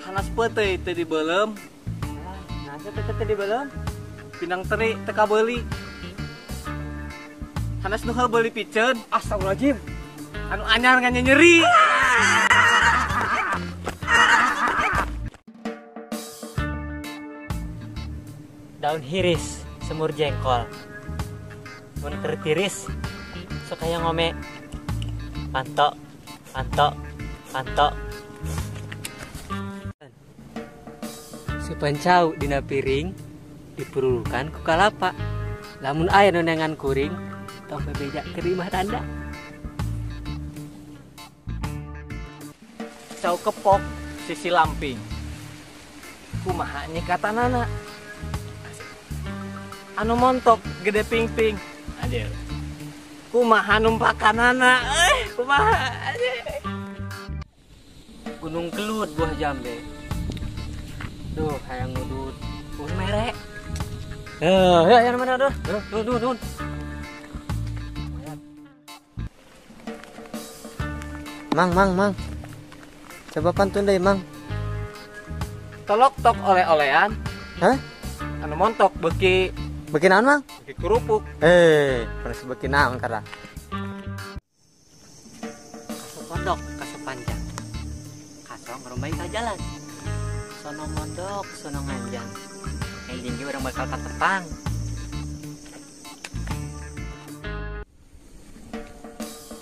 Hanas peuteuy teu dibeuleum. Nah, teu teu dibeuleum. Pinang teri teu kabeuli. Hanas nu beuli piceun. Astagfirullahaladzim. Anu anyar nganyeri. Daun hiris, semur jengkol. Mun keur tiris, sok aya ngome. Pantok, pantok, pantok. Supan cau dina piring dipururukan ku kalapa. Lamun aya nu neangan kuring, tong bebeja keur imah tanda. Cau kepok sisi lamping. Kumaha nyikatanana? Anu montok gede ping-ping. Anjir. Kumaha numpakanana? Kumaha? Anjir. Gunung Kelut buah jambe. Duh, hayang ngudut. Un merek. Ya, yang mana tuh? Duh, duh, duh. Mang, mang, mang. Coba pantun deh, mang. Tolok tok oleh-olehan. Hah? Anu montok beki. Beki naon, mang? Beki kerupuk. Pernah beki naon karena. Kaso pondok, kaso panjang. Kaso ngerumbai ka jalan. Sono mondok, sono nganjang. Ending ge urang bakal katepang.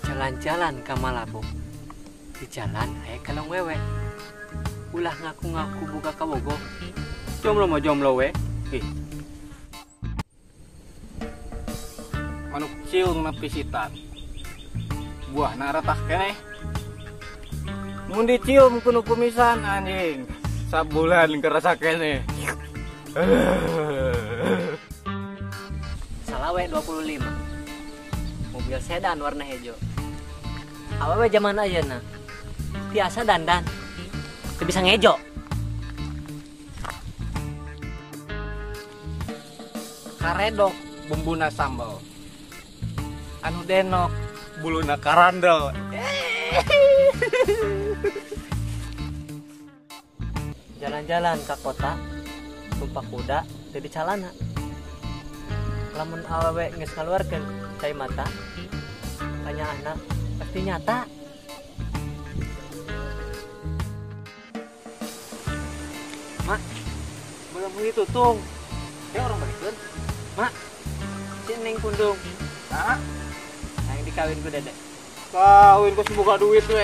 Jalan-jalan ka Malabo. Di jalan aya kalong wewe. Ulah ngaku-ngaku buka kabogoh. Jomblo mah jomblo we. Ih. Manuk ciung na pisitan. Buahna retak keneh. Mun dicium kunu kumisan anjing. Sabulan kerasa keneh. Salawe 25. Mobil sedan warna hijau. Awewe zaman ayeuna tiasa dandan. Teu bisa ngejo. Karedok bumbuna sambal. Anu denok buluna karandel. Jalan-jalan ke kota, tumpak kuda teu dicalana. Lamun awewe geus ngaluarkeun cai mata, kanyaahna pasti nyata. Mak, belum beli tutung. Ya orang balikeun. Mak, si Neng Kundung. Hah? Yang dikawin ku Dede. Kawin ku semoga duit we.